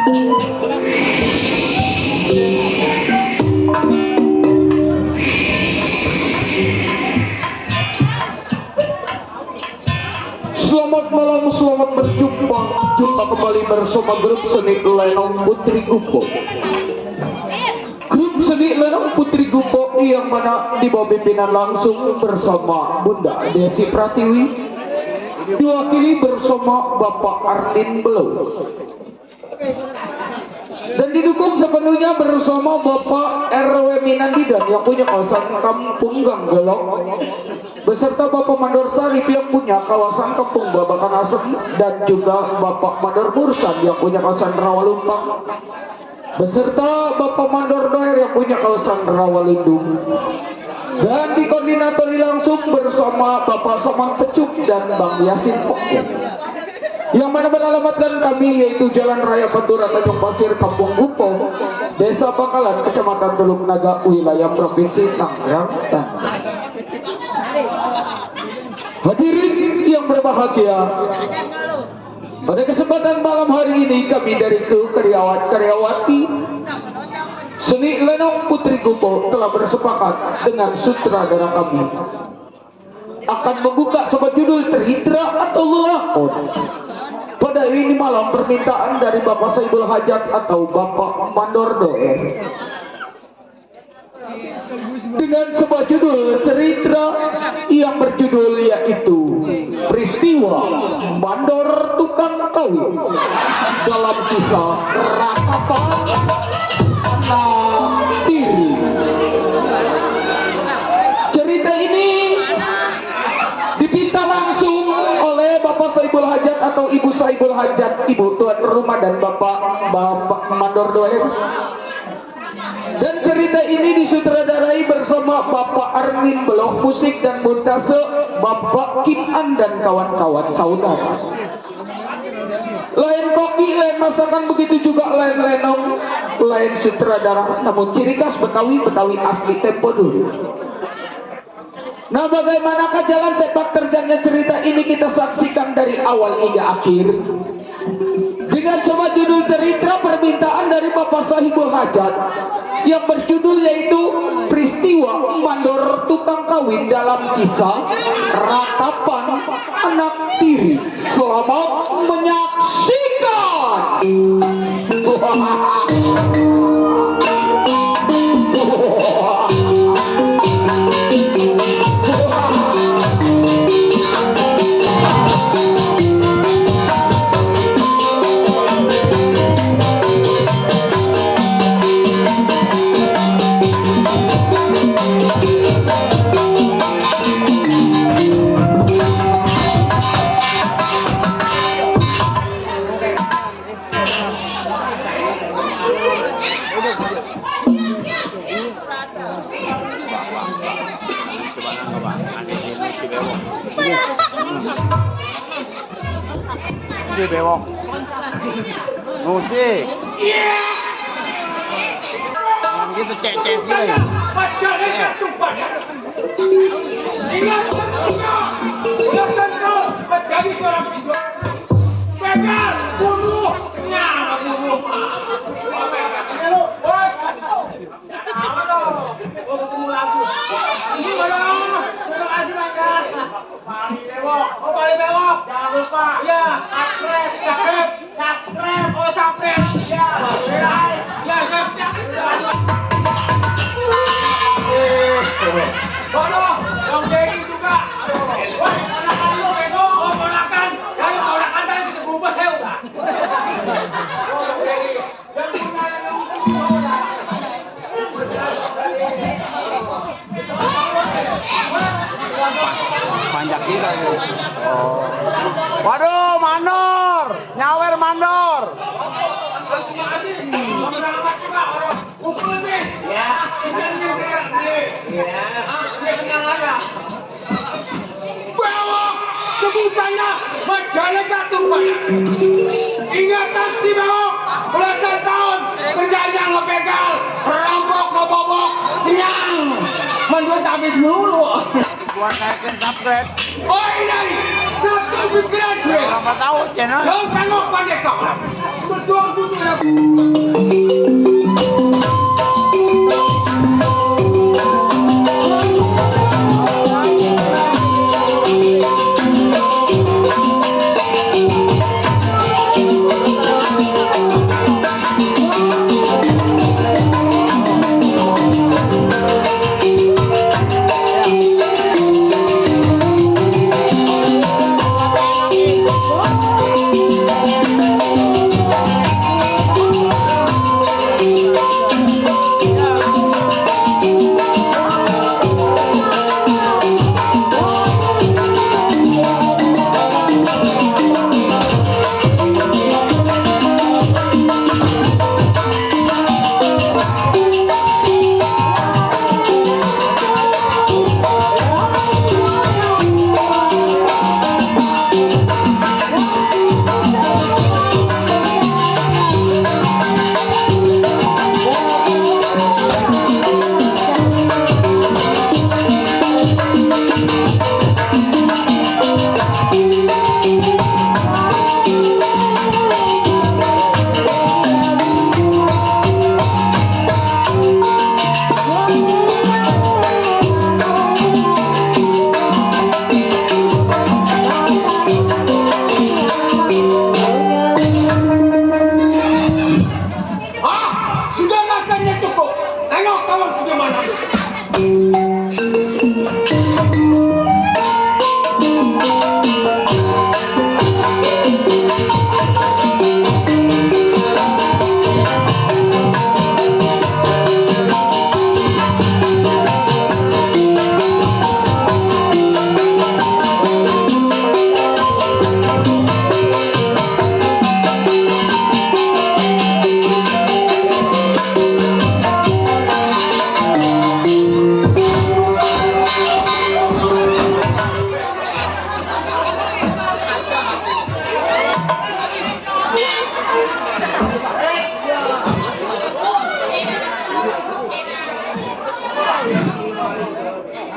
Selamat malam, selamat berjumpa. Jumpa kembali bersama grup seni Lenong Putri Gumpo. Grup seni Lenong Putri Gumpo yang mana di bawah pimpinan langsung bersama Bunda Desi Pratiwi, diwakili bersama Bapak Ardin Belo, dan didukung sepenuhnya bersama Bapak RW Minandidan yang punya kawasan Kampung Ganggelok, beserta Bapak Mandor Sarif yang punya kawasan Kampung Babakan Asem, dan juga Bapak Mandor Mursan yang punya kawasan Rawalumpang, beserta Bapak Mandor Doer yang punya kawasan Rawalindung, dan dikoordinatori langsung bersama Bapak Somang Pecuk dan Bang Yasin Pokok, yang mana beralamatkan kami yaitu Jalan Raya Pantura Tanjung Pasir, Kampung Gumpo, Desa Bangkalan, Kecamatan Teluk Naga, wilayah Provinsi Tangerang Banten. Hadirin yang berbahagia, pada kesempatan malam hari ini kami dari kru karyawati seni Lenong Putri Gumpo telah bersepakat dengan sutradara kami akan membuka sebuah judul Terhidra atau Lelakon. Pada ini malam permintaan dari Bapak Saibul Hajat atau Bapak Mandor Doer dengan sebuah judul cerita yang berjudul yaitu Peristiwa Mandor Tukang Kawin dalam kisah Rakapan Anak Tiri. Cerita ini dipinta langsung oleh Bapak Saibul Hajat atau Ibu Saibul Hajat, Ibu tuan rumah, dan Bapak Mandor Doer. Dan cerita ini disutradarai bersama Bapak Armin Belok, musik dan montase Bapak Kim An dan kawan-kawan saudara. Lain koki, lain masakan, begitu juga lain lenong, lain sutradara, namun ciri khas Betawi asli tempo dulu. Nah, bagaimanakah jalan sepak terjangnya cerita ini kita saksikan dari awal hingga akhir dengan sebuah judul cerita permintaan dari Bapak Saibul Hajat yang berjudul yaitu Peristiwa Mandor Tukang Kawin dalam kisah Ratapan Anak Tiri. Selamat menyaksikan. Bewok musik yang gitu cek gitu ya. Ingat menjadi seorang jiwa begal, bunuh, nyala bunuh. Ketemu lagu. Ini mana? Terima kasih banyak. Pali bewok. Jangan lupa. Ya, subscribe. Oh, subscribe. Ya, ya, Bono, yang jadi juga. Woi, ponakan lu bego. Oh, ponakan. Jangan ponakan tadi kita bubas saya udah. Oh, jadi. Dan Panjak kita ya. Oh. Waduh, mandor. Nyawer mandor. Bewok sebutannya Majalengka tumpahnya. Ingatan si bewok belasan tahun kerjanya ngebegal, merampok, ngebobok, kenyang, menduit habis melulu. Buat saya kan subscribe. Oh ini, pikiran gue. Berapa tahun channel? Kau tengok pada kau. Betul.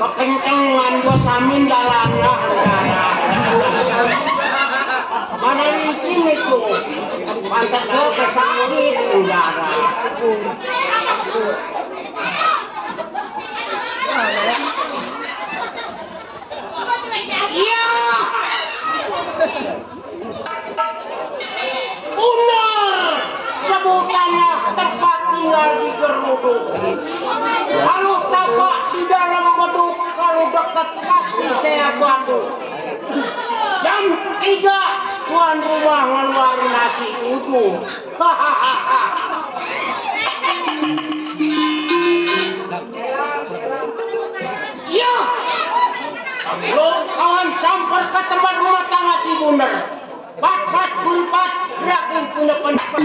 Kekencengan gua samin dalangna negara. Mana licin itu? Pantat gua kesakit negara. Iya. Benar. Sebutannya tempat tinggal di geruduk. Kalau tapak di dalam beduk, kalau dekat kaki saya bantu. Jam 3 tuan rumah ngeluarin nasi uduk. Hahaha. Ya. Lo kawan samper ke tempat rumah tangga si Bundar. Pat gulpat gerakin punya pendapat.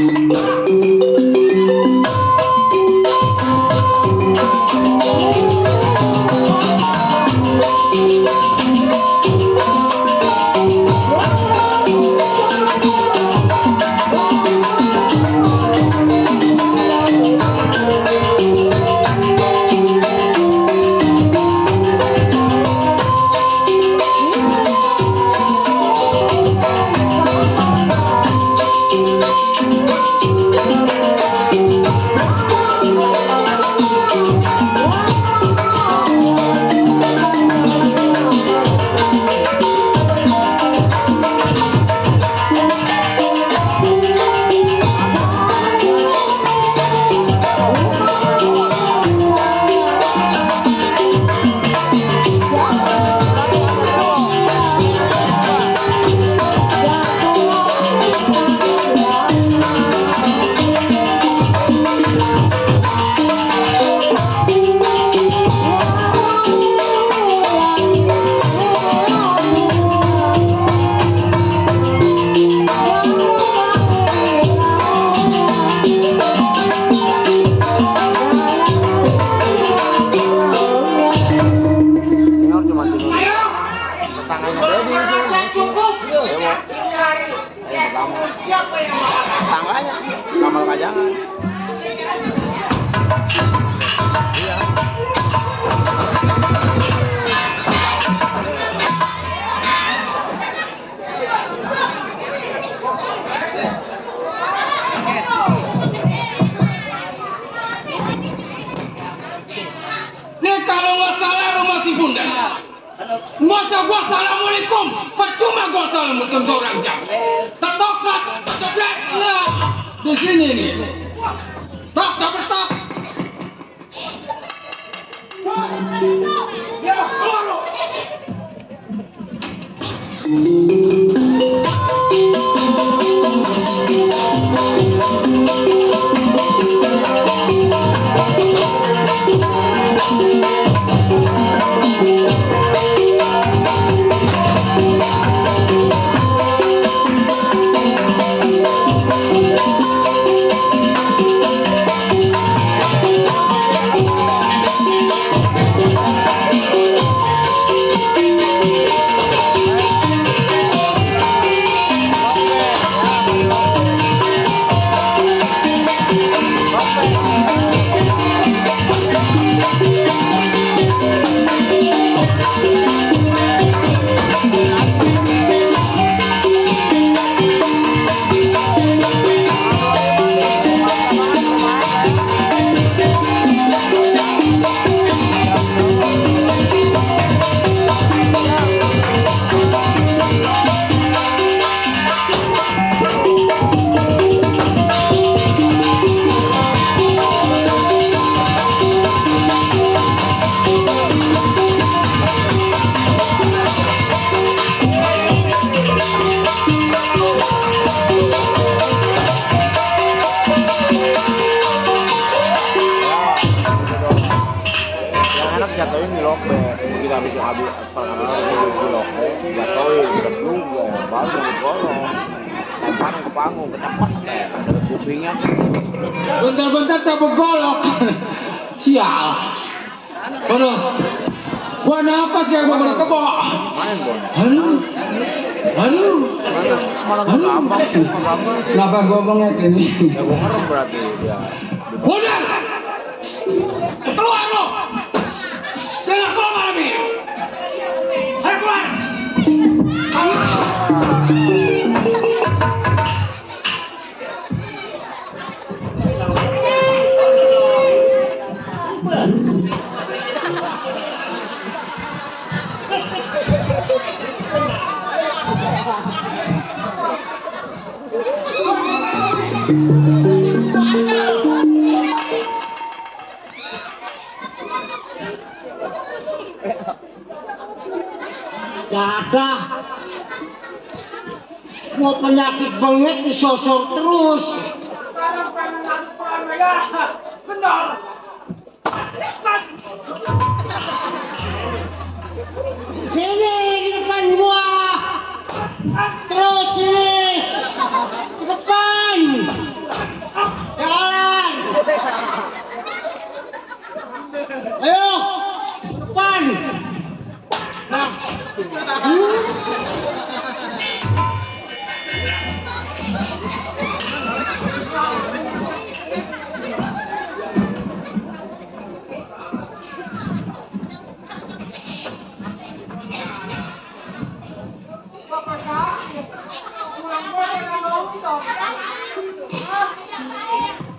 Tangganya, kamar kajangan. Iya. masa gua assalamualaikum, percuma gua assalamualaikum seorang jam. Ketoprak, ketoprak, nah, di sini nih. Tak, tak. Ya, keluar. Jatuhin di lokbet, kita habis di lokbet, jatuhin, kita juga, baru di kolong, lempar ke panggung, kecepat, ada kupingnya. Bentar-bentar tak bergolok. Sial. Aduh. Gua napas kayak gua kena kebok. Main Bon. Aduh. Malah nggak gampang, Kenapa gua bengek ini? Ya gua ngerem berarti dia. Udah. Keluar lo. Jangan keluar malam ini. Ayo keluar. Ada. Mau penyakit bengek disosor terus. Sekarang pengen ngaduk pelan ya. Benar. Sini di depan gua. Terus sini. Di depan. Jalan. Ayo. Depan. Nah.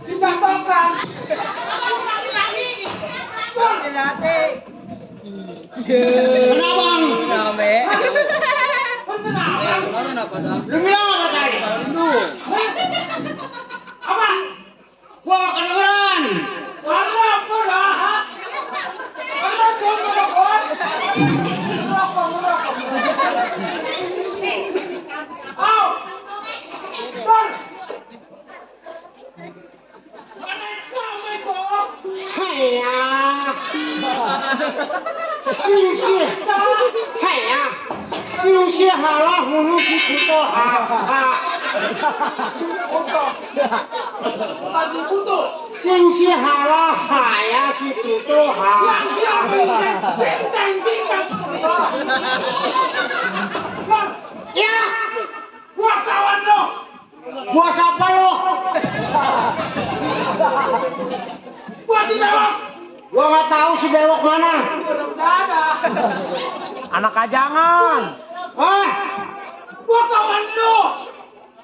Dijatuhkan. Kenapa? Lu bilang apa tadi? Apa? Gua gak kedengeran. Karena apa dah? Karena kau merokok. Merokok. Au. Bar. Assalamualaikum. Haiya. Sini. Haiya. Sini halah mulut itu ha. Lagi butuh. Sini halah haya situ tuh ha. Ya, Gua kawan lo. gua siapa lo? Gua di bewok. Gua nggak tahu si bewok mana. Udah ada. Anak kajangan. Hah? Gua kawan lo.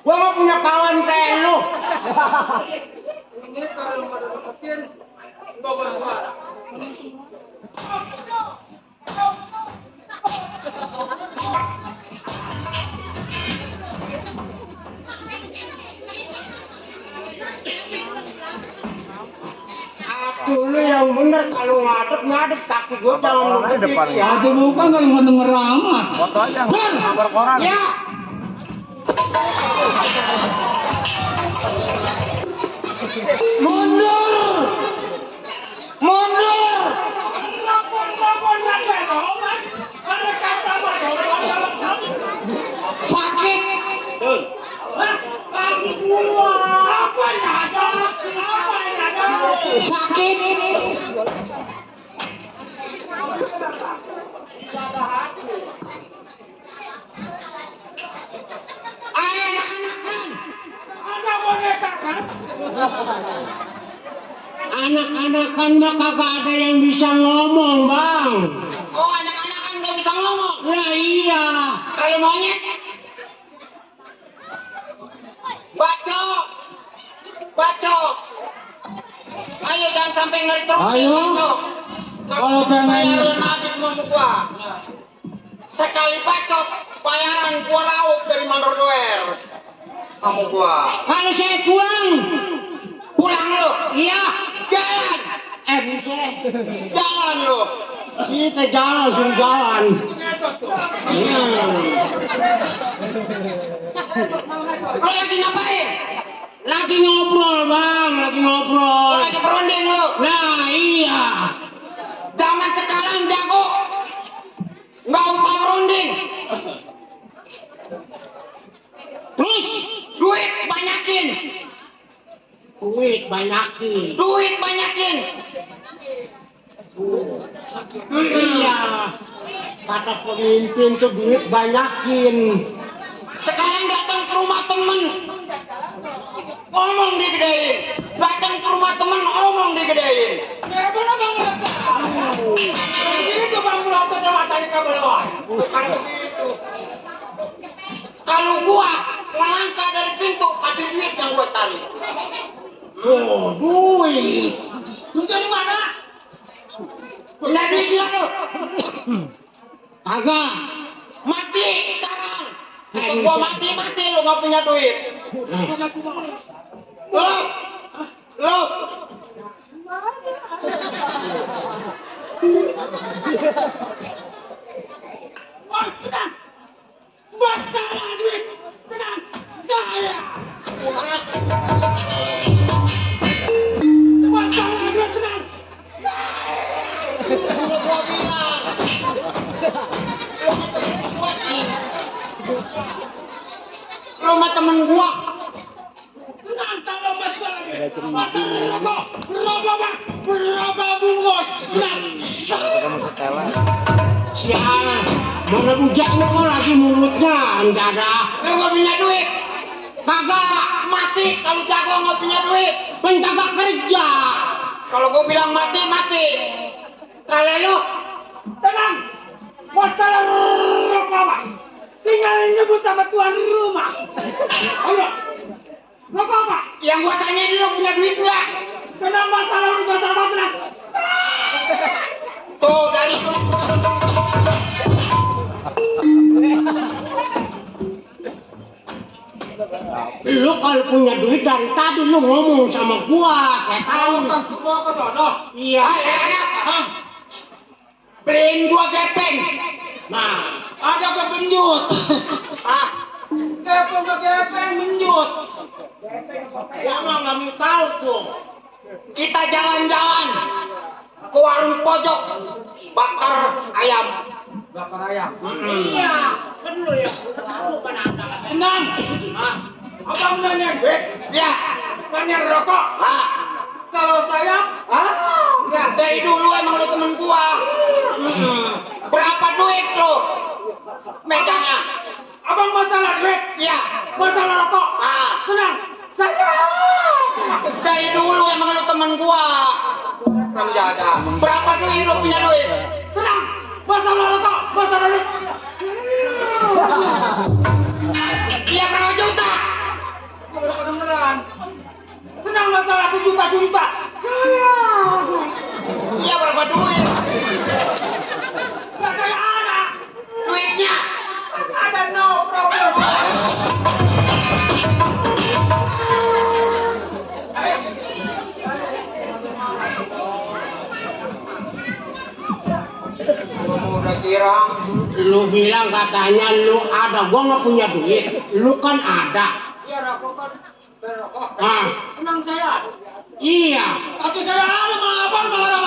Gua nggak punya kawan kayak lu. Ini kalau mau deketin, gua bersuara. dulu yang bener, kalau ngadep kaki gue jangan Orangnya depan. ya. Itu bukan kalau ngedenger amat. Foto aja gambar koran. Ya. Mundur. Mundur. Sakit. Sakit. Anak-anakan mah kagak ada yang bisa ngomong, Bang. Oh, anak-anakan nggak bisa ngomong? Ya iya. Kayak monyet. Bacok. Bacok. Ayo jangan sampai ngeri terus. Ayo. Kalau pengen- bayaran habis mau gua. Sekali bacok, bayaran gua raup dari Mandor Doer. Kamu gua. Kalau saya pulang. Pulang lu? Iya. Jalan. Buset. Jalan lu. Kita jalan, suruh jalan. Lo lagi ngapain? Lagi ngobrol, Bang. Lagi ngobrol. Lagi berunding lu? Nah, iya. Zaman sekarang jago. Nggak usah berunding. Terus, duit banyakin. Duit banyakin. Duit banyakin. Iya. Kata pemimpin tuh duit banyakin. Sekarang datang ke rumah temen, omong digedein. Datang ke rumah temen, omong digedein. Bukan begitu. Kalau gua melangkah dari pintu, kasih duit yang gua tarik. Oh, duit. Lu dari mana? Punya duit dia lu. Agak. Mati sekarang. Kalau gua mati lu nggak punya duit. Lu. Masalah duit. Tenang. Saya. Masalah duit tenang. Gua bilang. Lu sama temen gua. Tenang, kalau masalah berapa bungkus? Ketemu setelan. Sialan, mana bujaknya kok lagi mulutnya, enggak ada. Lu nggak punya duit? Kagak, mati kalau jago nggak punya duit. Pengen kagak kerja. Kalau gua bilang mati, mati. Kalau lu, tenang. Masalah apa? Tinggal nyebut sama tuan rumah. Ayo, lo apa? Yang gua tanya dulu punya duit nggak? Tenang, masalah tenang. Tuh dari itu. Lu kalau punya duit dari tadi lu ngomong sama gua, saya tahu. Semua ke sono. Iya. Beliin gua gepeng. Nah, ada kebenjut. Gepeng menjut. Gua mah nggak mau tahu tuh. Kita jalan-jalan ke warung pojok bakar ayam. Bakar ayam. Iya, kan lu ya. Bukan ada. Tenang. Abang nanya duit. Ya, Nanya rokok. Kalau saya, ya. dari dulu emang lu temen gua. Berapa duit lu? Megangnya. Abang masalah duit. Ya. Masalah rokok. Tenang. Saya. Dari dulu emang lu temen gua. Ramjada. Berapa duit lu punya duit? Tenang. Masalah rokok. Masalah duit. Iya berapa juta? Beneran. Tenang, masalah sejuta. Saya. Iya berapa duit? Nggak saya ada. Duitnya? Ada no problem. Lu bilang katanya lu ada, gua nggak punya duit. Lu kan ada. Iya, rokok kan. Berokok. Ah, Emang saya. iya. Atau saya ada malah apa malah.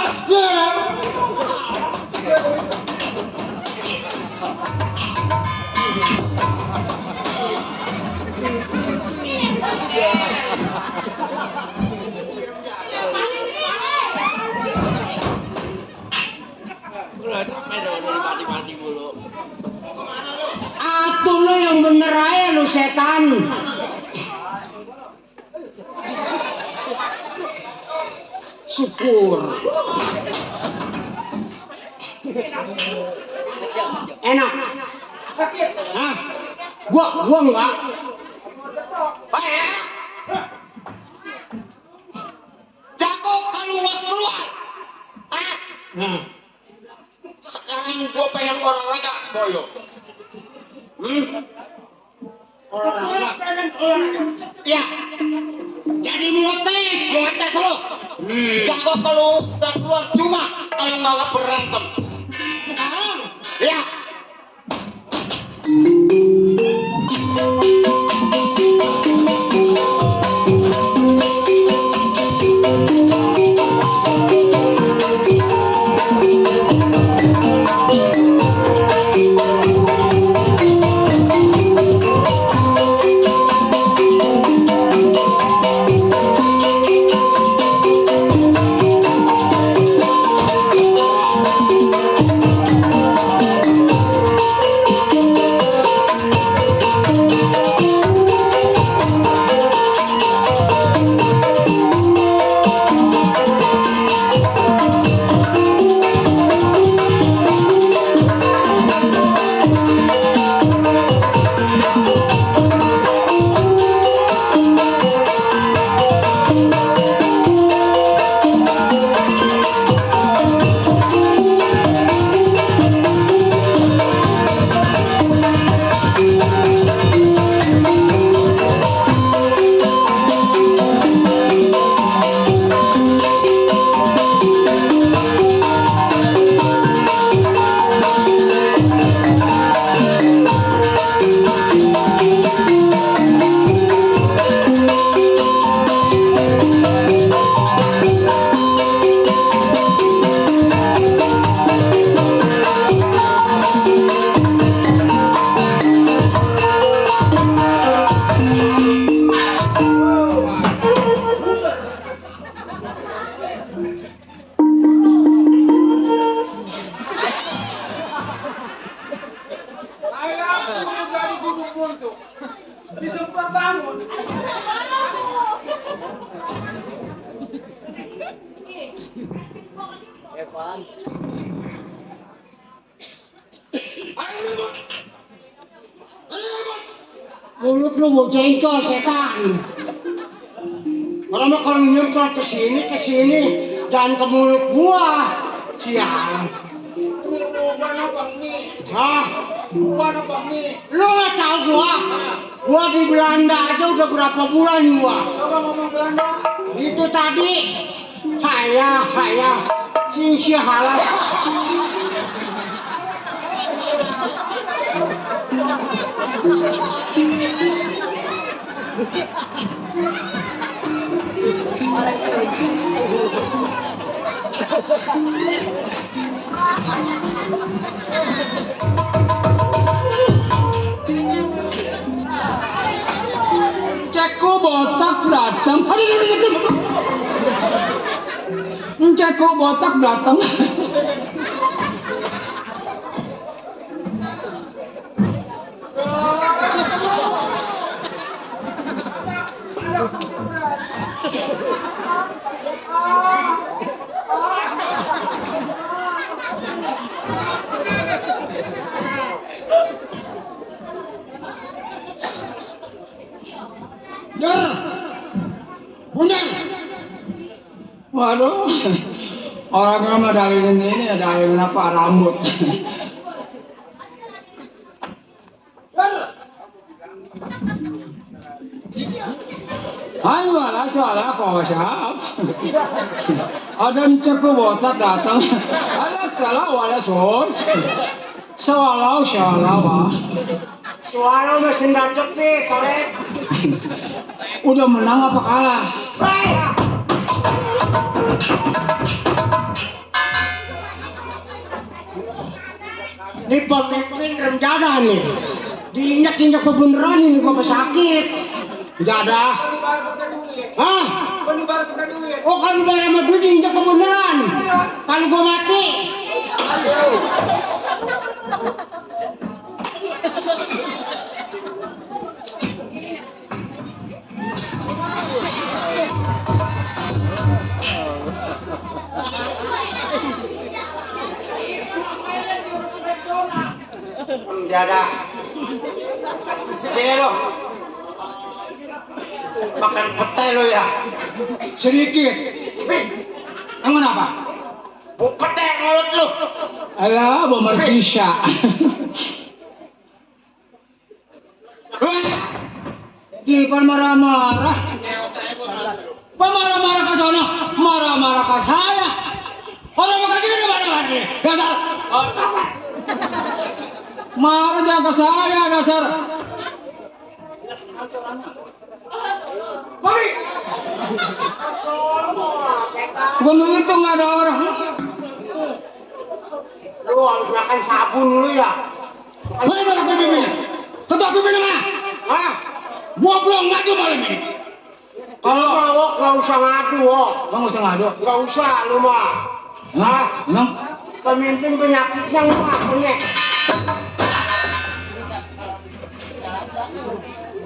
Atuh lu yang bener aja lu setan. Syukur. Enak. Hah? Gua enggak. Jago keluar. Nah, Sekarang gua pengen olahraga, boyo. ya. Jadi mau tes. Mau ngetes lu? Jago keluar cuma kalau nggak berantem. Ya. Disumpah bangun. Evan. Mulut lu mau jengkol setan. Orang mah kalau nyemprot ke sini, jangan ke mulut gua. Sial. Gua nopang nih. Hah? Gua nopang nih. Lu nggak tahu gua? Gua di Belanda aja udah berapa bulan gua. Coba ngomong Belanda. Itu tadi. Haya. Sisi halas. Ceko botak datang. Ceko botak datang. Jar. Bunyan. Waduh, orang mah dari ini dari apa rambut. Hai malah suara kau siap. Ada ceko botak datang. Ada salah wala son. Swallow ah. Swallow mesin dacet nih, korek. Udah menang apa kalah? Ini pemimpin rencana nih. Diinjak-injak beneran ini gua sakit. Jadah. Hah? Oh kalau dibayar sama duit diinjak beneran. Kalau gua mati. Jadah. Sini lo. Makan petai lo ya. Sedikit. Emang apa? Petai mulut lo. Alah, mau markisa. Di marah-marah. Marah-marah ke sana, marah-marah ke saya. Kalau makan gini marah-marah. Dasar. Marah jangan ke saya, dasar. Mami! Gunung itu nggak ada orang. Lu harus makan sabun lu ya. Ayo makan pipinya. Ketok pipinya mah. Hah? Gua belum ngadu malam ini. Kalau mau nggak usah ngadu, nggak usah ngadu. Nggak usah lu mah. Hah? Emang? Pemimpin penyakitnya mah penyek.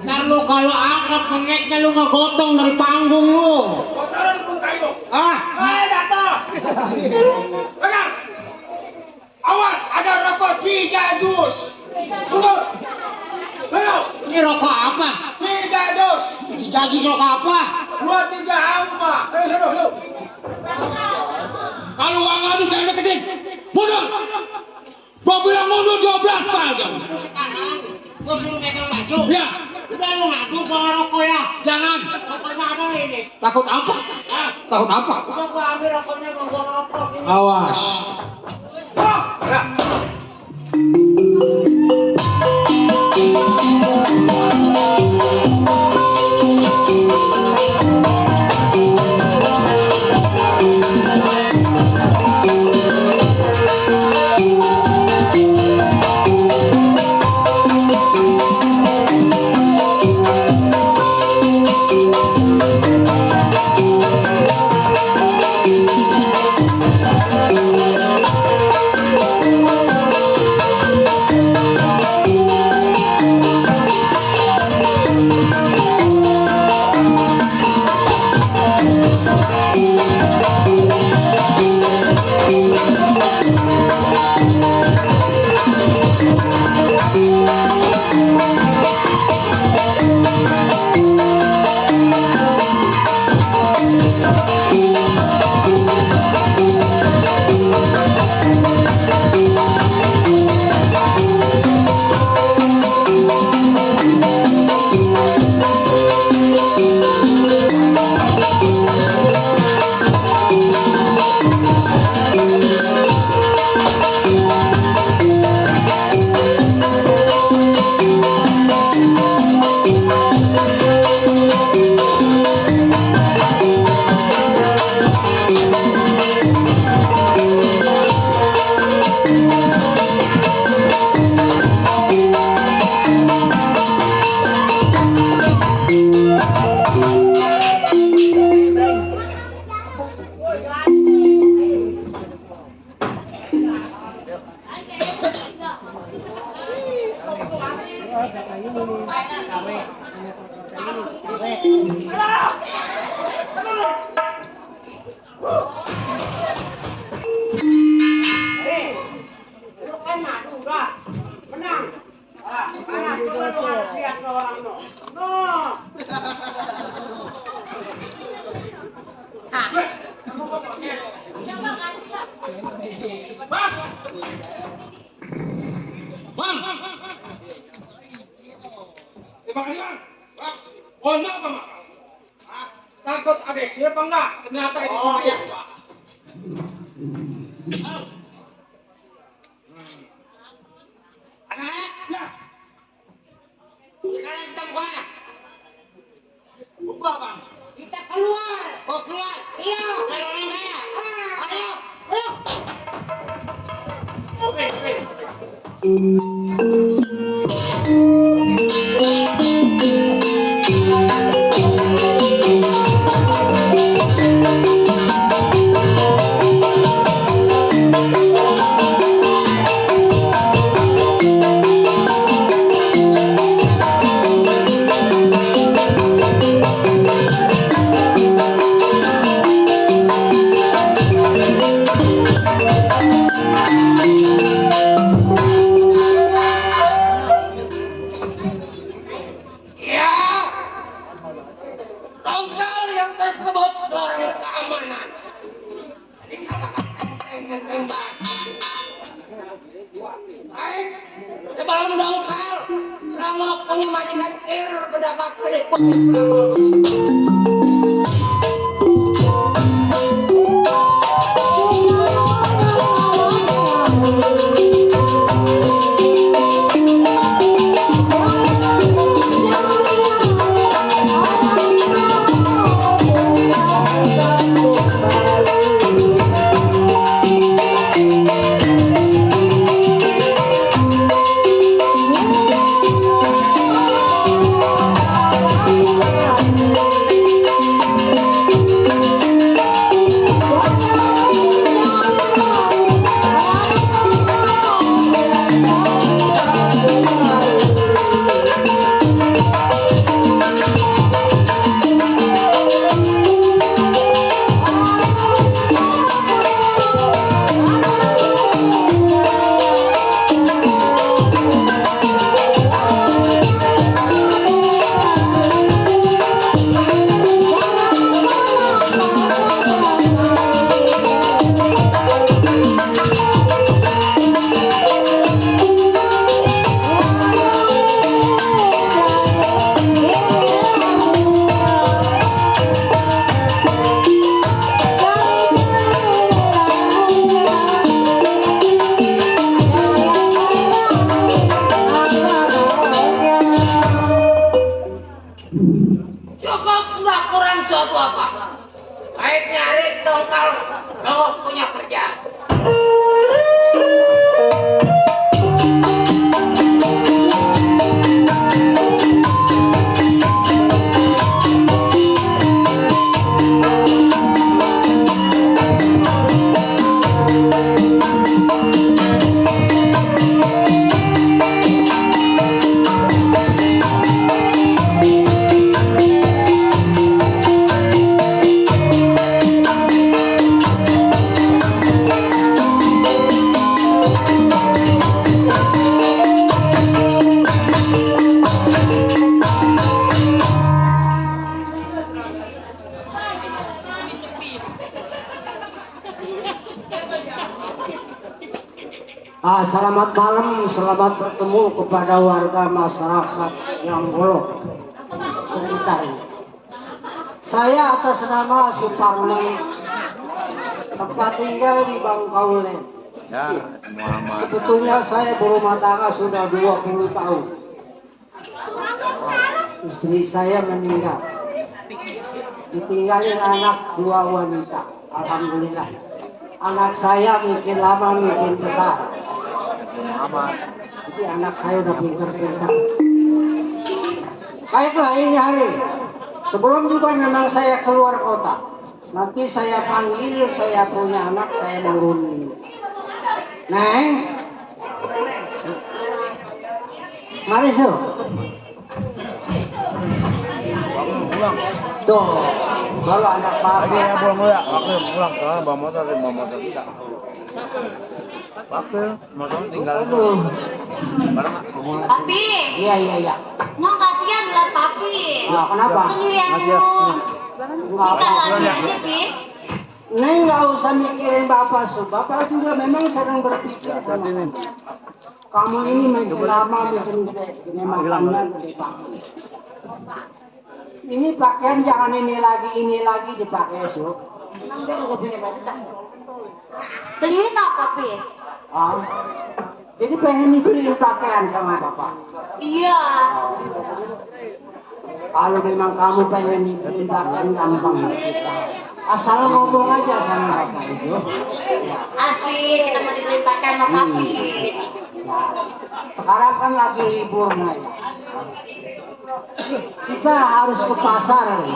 Ntar lu kalau angkat pengeknya lu ngegotong dari panggung lu. Kotoran pun kayu. Ah, Datang! Pegang! Awas, ada rokok 3 dus. Tunggu! Tunggu! ini rokok apa? 3 dus. Dijaji rokok apa? 2, 3 hampa. Ayo. Kalau uang ngadu jangan deketin. Mundur. Gua bilang mundur 12 panggung. Sekarang gua suruh megang baju. Ya. Udah lu ngadu bawa rokok ya. Jangan. Rokok mana ini? Takut apa? Hah? Takut apa? Udah gua ambil rokoknya, gua bawa rokok ini. Awas. Stop! Ya. Bang! Terima kasih, Bang. Oh, enggak apa, Bang? Takut ada siapa enggak? Ternyata itu saya, Pak. Iya, kayak orang kaya. Ayo, ayo. Oke. Ya, tanggal yang tersebut dari keamanan. Baik, sebelum dongkal, kamu punya majikan berdapat berikut cukup nggak kurang suatu apa? Baik nyari dongkal, kamu punya kerja. Selamat malam, selamat bertemu kepada warga masyarakat yang golok sekitar ini. Saya atas nama Suparman, tempat tinggal di Bangkaulen. Ya, Muhammad. Sebetulnya saya berumah tangga sudah 20 tahun. Istri saya meninggal, ditinggalin anak 2 wanita. Alhamdulillah. Anak saya mungkin lama, mungkin besar. Muhammad. Jadi anak saya udah pintar-pintar. Baiklah, ini hari. Sebelum juga memang saya keluar kota. Nanti saya panggil, saya punya anak, saya nurunin. Neng, mari Sul. Pulang. Tuh, kalau anak Lagi papa. ya pulang dulu ya. Wakil pulang karena bawa motor tidak. Wakil motor tinggal dulu. Aduh. Barang nggak? Papi, Iya. Nong kasihan lihat Papi. Nah, kenapa? Sendirian Makasih ya. mulu. Enggak Kita apa. lagi aja, Pi. Neng nggak usah mikirin bapak, Su. Bapak juga memang sedang berpikir. Saat ini. Kamu ini makin lama makin gede, ini makannya gede banget. Ini pakaian jangan ini lagi dipakai, Su. Nong dia juga punya baju tak? Beliin apa, Pi? Ah, jadi pengen dibeliin pakaian sama bapak. Iya. Kalau memang kamu pengen diperintahkan gampang kita. Asal ngomong aja sama Bapak itu. Ya. Asik, kita mau diperintahkan sama papi. Sekarang kan lagi libur Nay. Kita harus ke pasar Nay.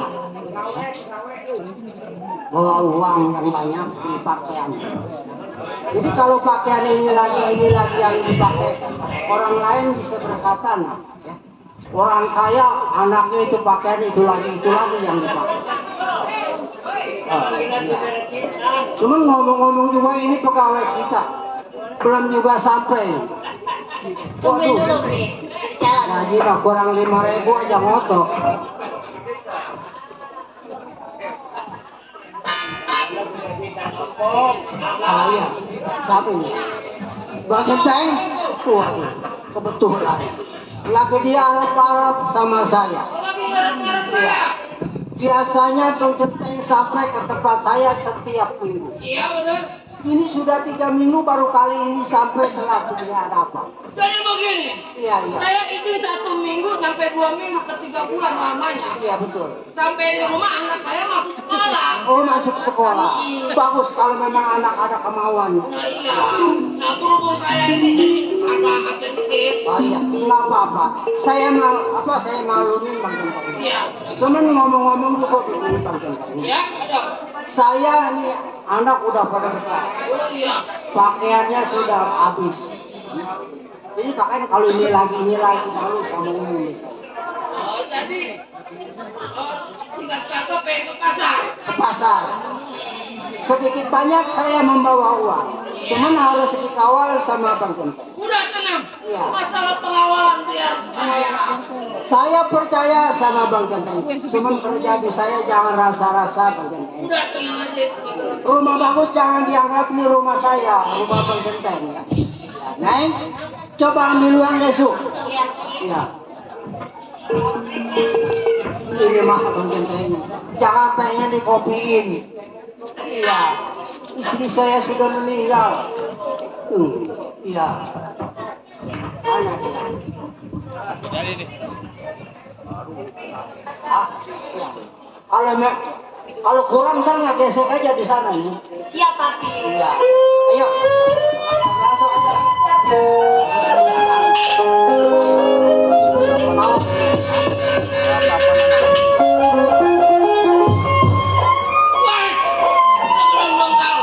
Bawa uang yang banyak beli pakaian. Jadi kalau pakaian ini lagi yang dipakai orang lain bisa berkata nah, ya. Orang kaya anaknya itu pakaian itu lagi yang dipakai. Iya. Cuman ngomong-ngomong juga ini pegawai kita belum juga sampai. Tungguin dulu, Bre. Di jalan. Gaji mah kurang 5.000 aja ngotot. Iya. Siapa ini? Bang Genteng? Waduh, kebetulan. Lagi dia Arab sama saya. Iya. Biasanya Bang Genteng sampai ke tempat saya setiap minggu. Iya benar. Ini sudah 3 minggu baru kali ini sampai setelah ini ada apa? Jadi begini, Iya. saya itu 1 minggu sampai 2 minggu ke 3 bulan lamanya. Iya betul. Sampai di rumah anak saya masuk sekolah. Oh masuk sekolah. Bagus kalau memang anak ada kemauan. Nah iya, nah berhubung saya ini jadi agak sedikit. Oh iya, nggak apa-apa. Saya malumin Bang Genteng. Iya, Cuman ngomong-ngomong juga begini Bang Genteng. ya ada. Saya ini anak udah pada besar. Oh iya, Pakaiannya sudah habis. Jadi pakaian kalau ini lagi malu sama ini. oh jadi tinggal kata pengen ke pasar. Ke pasar. Sedikit banyak saya membawa uang. Cuman harus dikawal sama Bang Genteng. Udah tenang, Iya. masalah pengawalan biar saya. Saya percaya sama Bang Genteng. Cuman kerja di saya jangan rasa-rasa Bang Genteng. Udah tenang aja. Rumah bagus jangan dianggap ini rumah saya, rumah Bang Genteng ya. Ya, Neng, coba ambil uang besok. Iya. Ya. Ini mah Bang Genteng. Jangan pengen dikopiin. Iya. Istri saya sudah meninggal. Iya. Anak dia. Ah, iya. Kalau kurang ntar nggak gesek aja di sana nih. Siap, papi. Iya. Ayo. Masuk aja. Mau. Wah, kita belum tahu.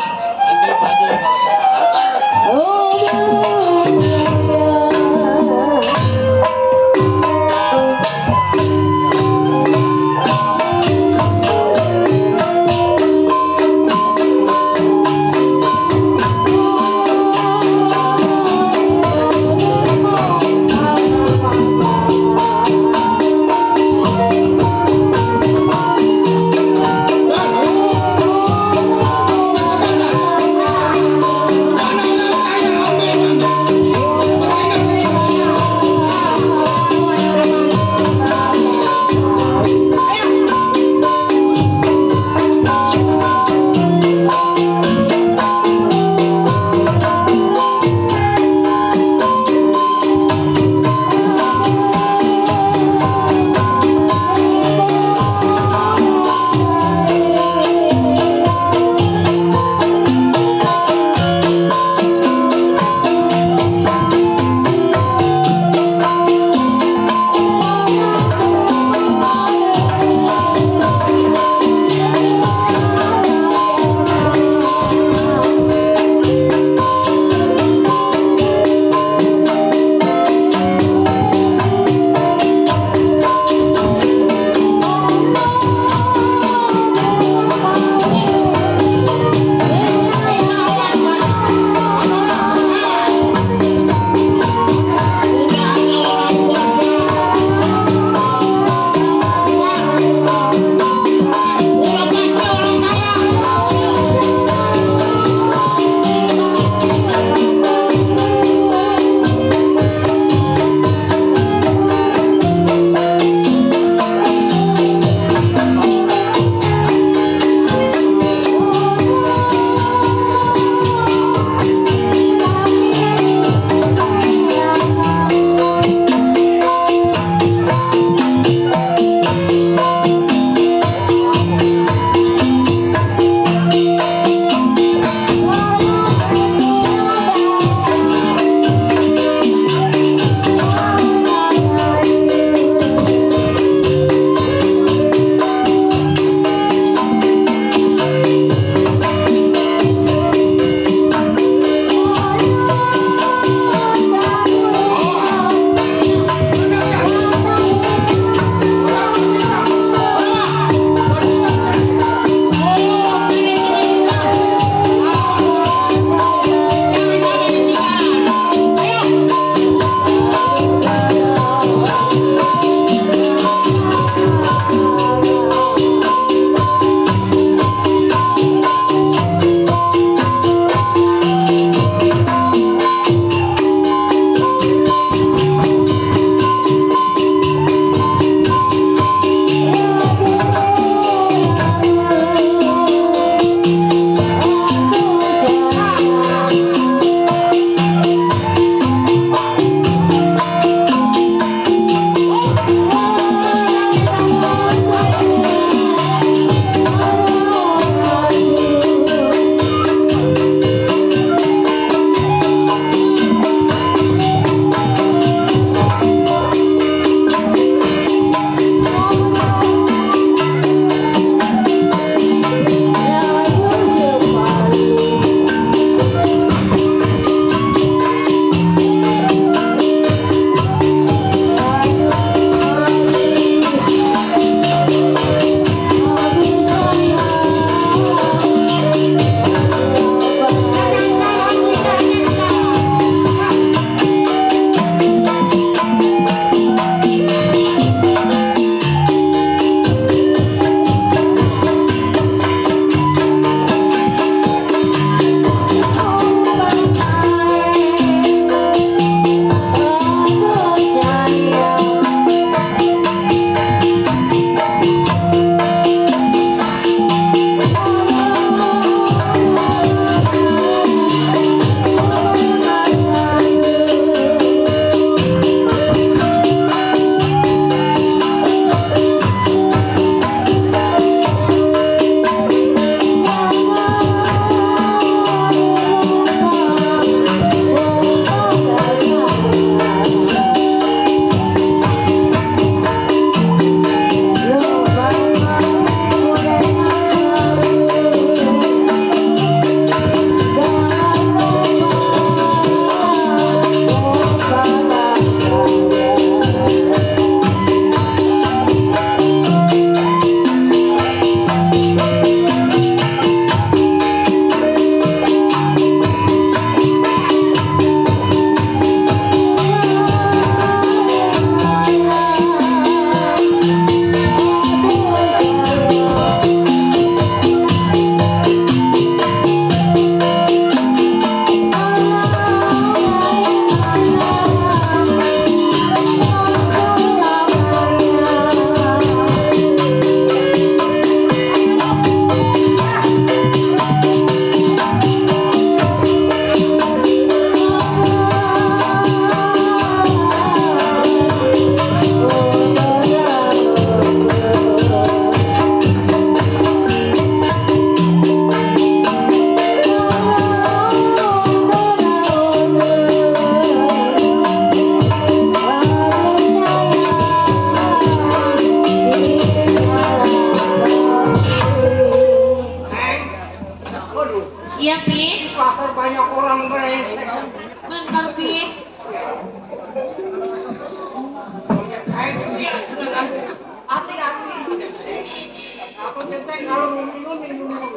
Iya, Pi. Di pasar banyak orang brengsek. Bener, Pi. Hati-hati. Aku centeng kalau minum dulu.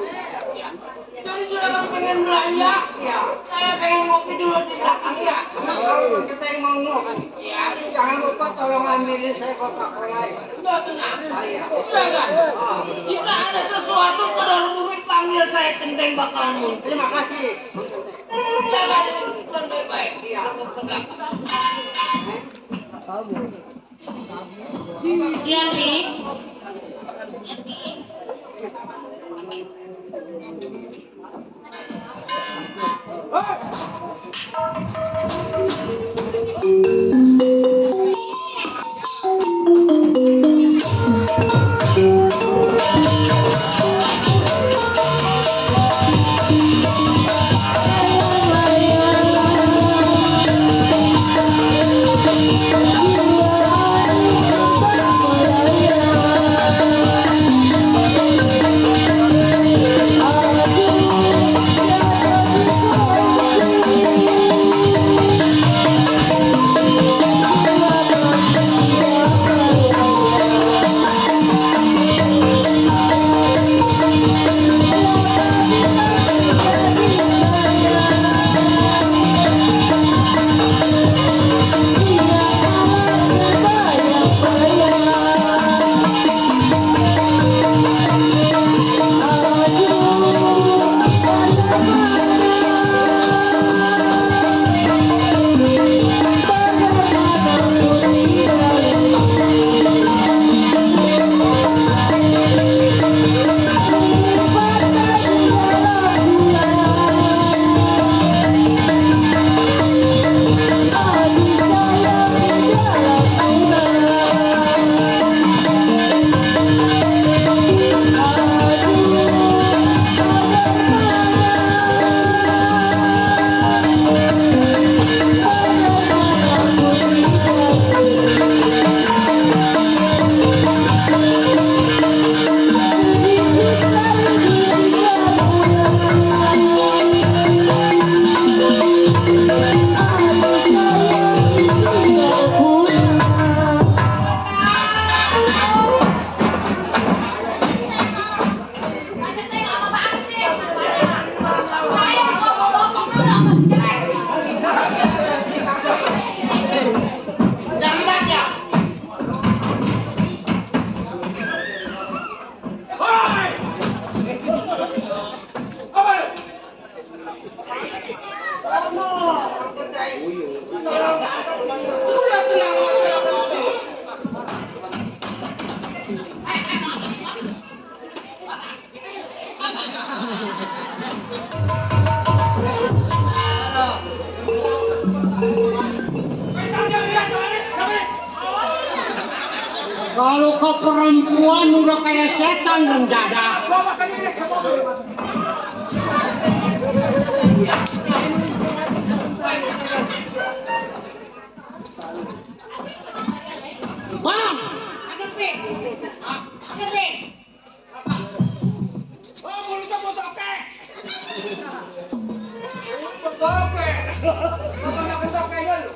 Jadi juragan pengen belanja, Ya, saya pengen ngopi dulu di belakang ya. kalau centeng mau ngopi, jangan lupa tolong ambilin saya Coca-Cola ya. Sudah tenang. Saya. Juragan, jika ada sesuatu pada rumit panggil saya Centeng bakalan muncul. Terima kasih. Juragan, bukan baik-baik. Iya. Iya, Pi. Kalau kau perempuan udah kayak setan mendadak. Bang, Ada Pi. Ada Pi. Oh, mulutnya mau toke. Toke. Kamu nak toke dulu.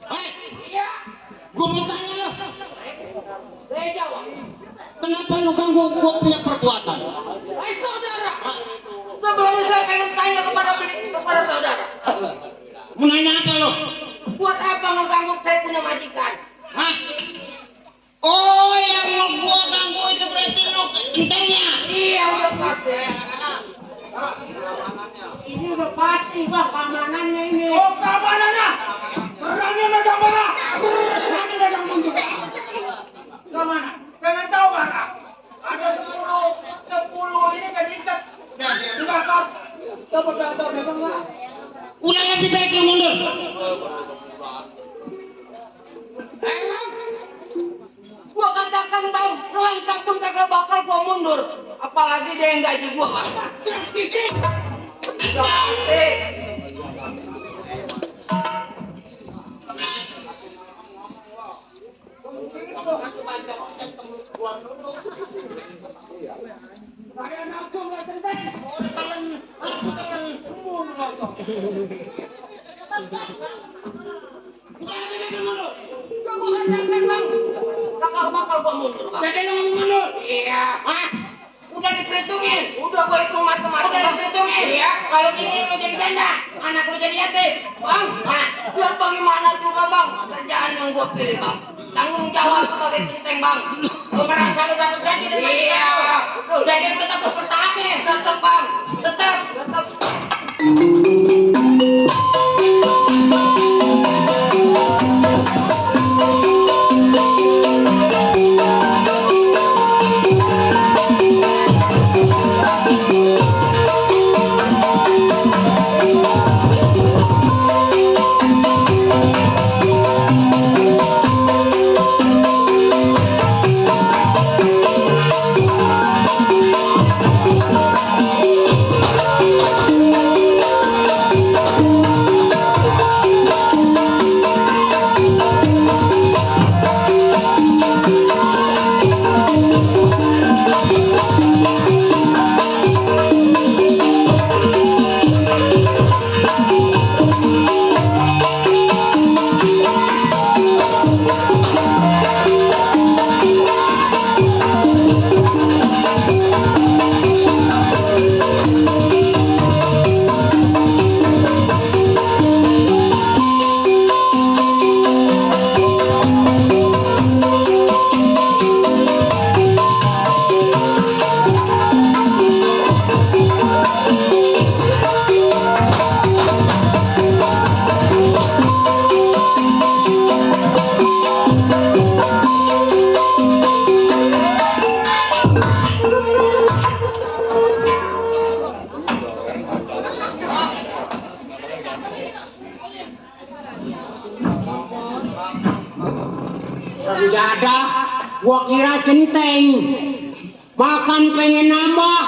hei, Iya. gua mau tanya lo, Saya jawab. kenapa lu ganggu gua punya perbuatan? Hai saudara. Sebelumnya saya pengen tanya kepada saudara. Menanya apa lo? Buat apa mengganggu saya punya majikan? Hah? Oh, yang mau gua ganggu itu berarti lu intenya. Iya udah pasti. Ini udah pasti bang keamanannya ini. Oh keamanannya. Berani megang bola. Berani megang mundur. Kemana? Pengen tahu mana? Ada 10 ini kan diikat. Enggak kok. Coba megang nggak? Udah lebih baik lu mundur. Gua katakan bang, selengkap pun kagak bakal gua mundur. Apalagi dia yang gaji gua bang. Udah pasti. Saya nafsu nggak centeng. Semua nonton. Kamu kan centeng bang. Kakak bakal gua mundur bang. Jadi lu mundur? Iya. Hah? Udah diperhitungin. Udah gua hitung macam-macam. Udah diperhitungin. Iya. Kalau gini lu jadi janda, anak lu jadi yatim. Bang, biar bagaimana juga bang. Kerjaan yang gua pilih bang. Tanggung jawab sebagai centeng bang. Lu merasa lu dapat gaji dari iya. Jadi tetap harus pertahanin. Tetap bang. Tetap. Penjada, gua kira centeng. Makan pengen nambah.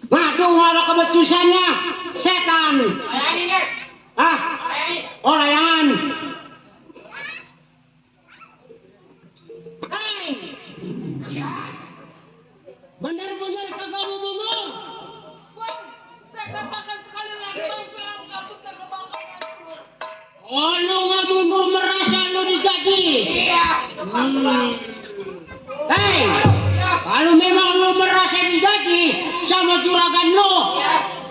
Ngadu ada kebetusannya. Setan. Layani deh. Hah? Layani. Oh layangan. Hei. Bener-bener kagak mau mundur. Saya katakan sekali lagi, Bang, saya kabur kagak bakal kabur. Oh lu nggak mundur merasa lu digaji. Iya. Hei. Kalau memang lu merasa digaji sama juragan lu.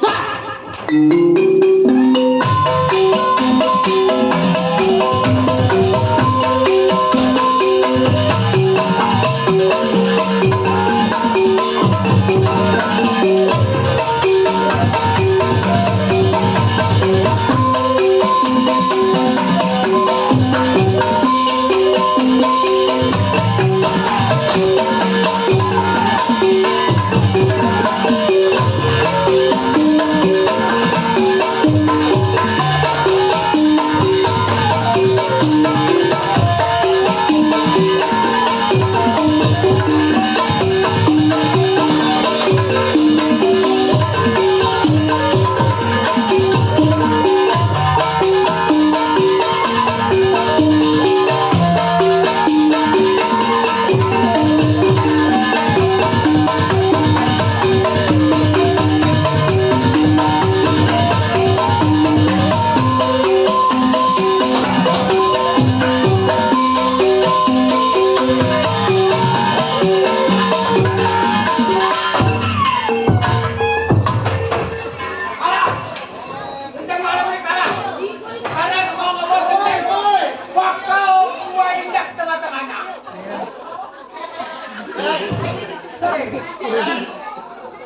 Hah?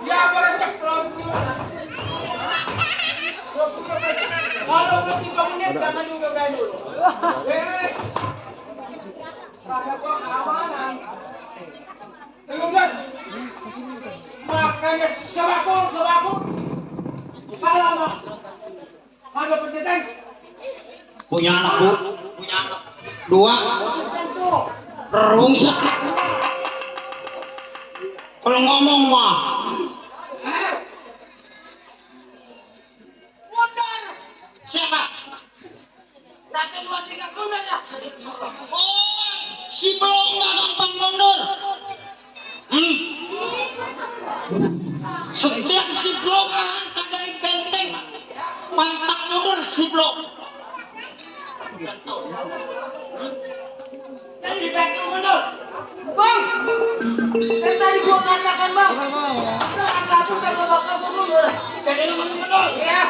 Ya, berecek kalau udah 3 menit jangan juga gaya dulu. Ada gua keamanan. Kemudian makanya sebakul. Kalau mas ada pendidikan Punya anak bu, punya anak dua, rungsek. Kalau ngomong mah, mundur. siapa? Satu, dua, tiga, mundur ya. Oh, si belum nggak gampang Bang! Yang tadi gua katakan bang, satu kagak bakal mundur. Jadi lu mundur, ya.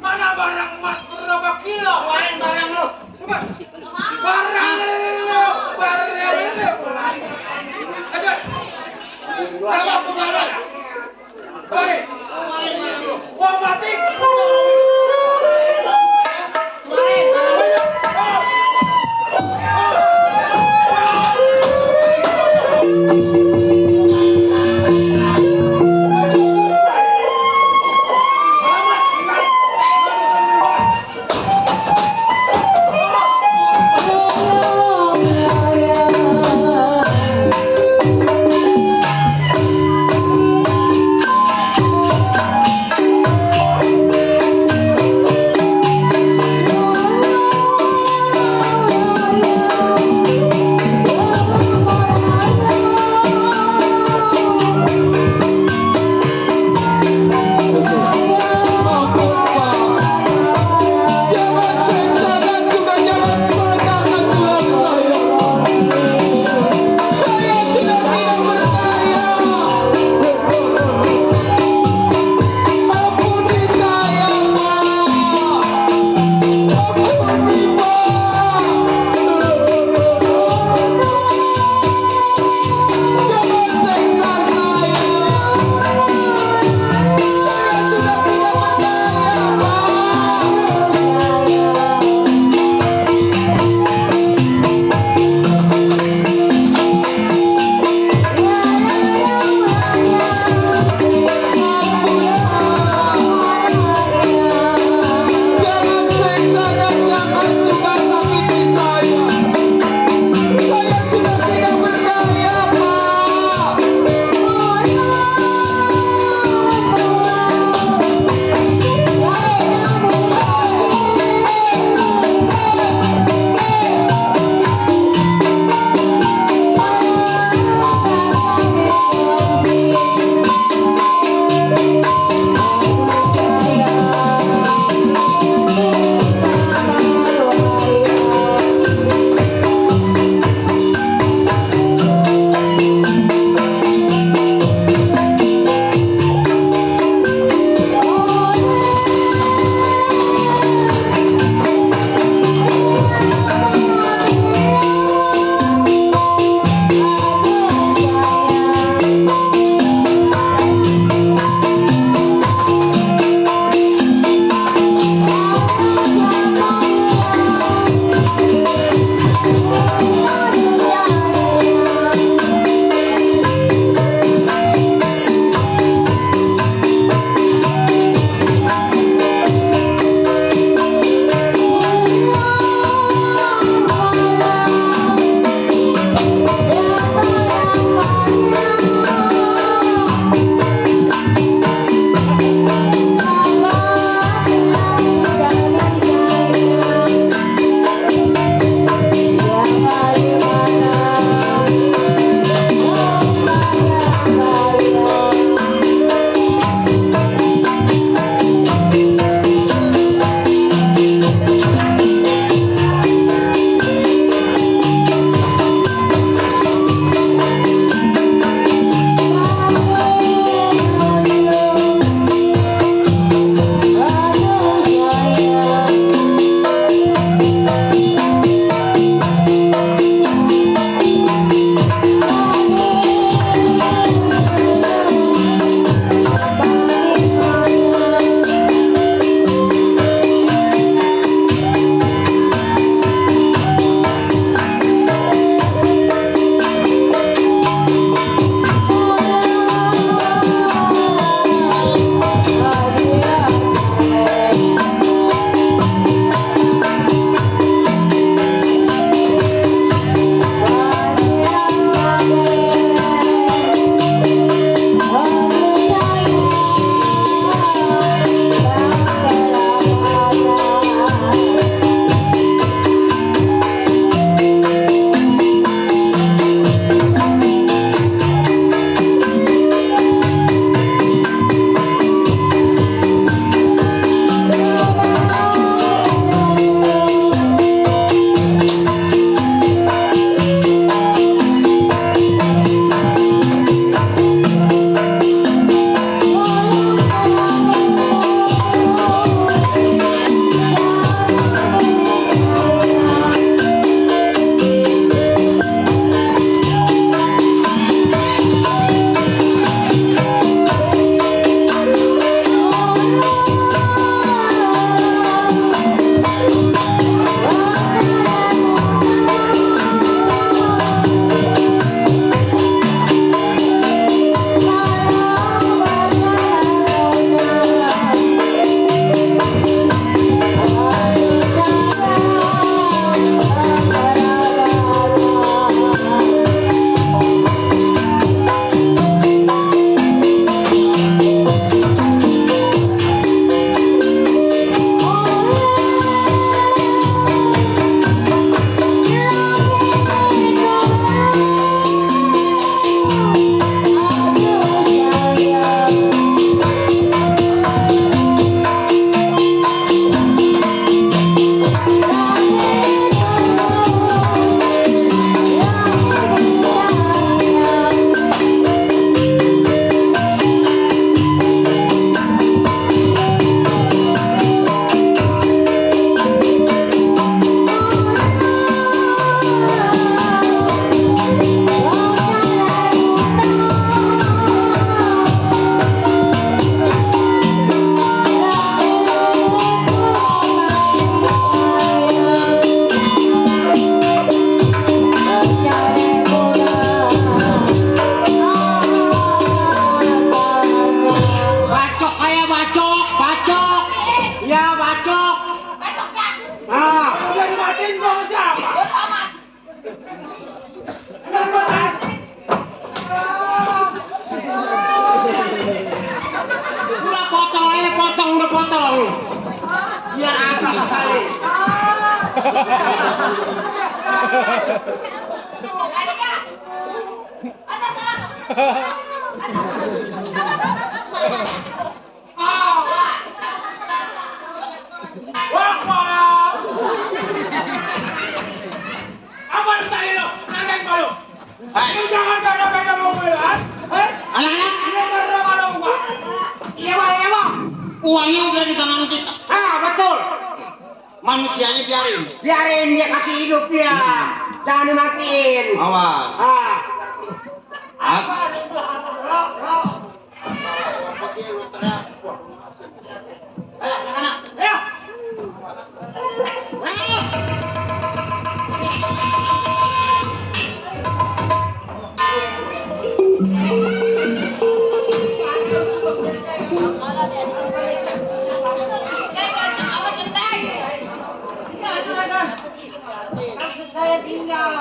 Mana barang emas berapa kilo? Barang barang lu. Coba. Barang lu. Ayo. Berapa pembayaran? Hei. Gua mati. Wah. Apa lu tadi lu? Nantang gua lu. Lu jangan gada-gada mobilan. Anak-anak, Ini karena malu gua. iya bang. Uangnya udah di tangan kita. Ah betul. Manusianya biarin dia kasih hidup dia. Jangan dimatiin. Awas. Ah. As. Ayo, anak-anak, ayo. Saya tinggal.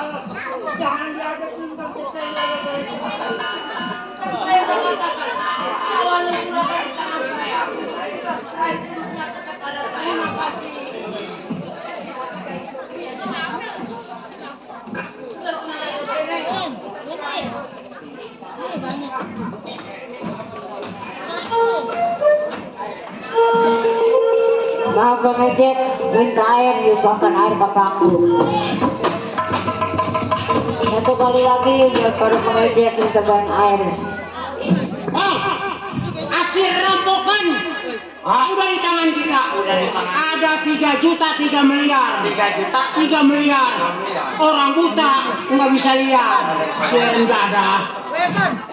Jangan diajak tinggal kita. Saya udah katakan. Awalnya sudah di tangan saya. Saya tidak kepada saya. Terima kasih. Mau kemejek, minta air, dituangkan air ke panggung. Satu kali lagi, baru kemejek, minta bahan air. Oh, hasil rampokan. Udah di tangan kita. Ada 3 juta 3 miliar. 3 miliar. Orang buta nggak bisa lihat. Biar nggak ada.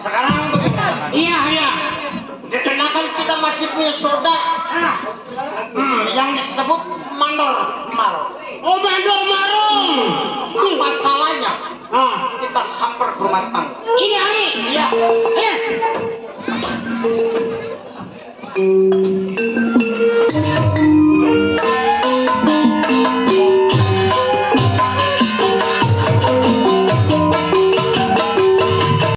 Sekarang bagaimana? Iya. Dikenakan kita masih punya saudara. Yang disebut mandor mal. Oh, bandor marung. Apa salahnya Ah, kita samper ke rumah tangga? ini hari. Iya. Eh.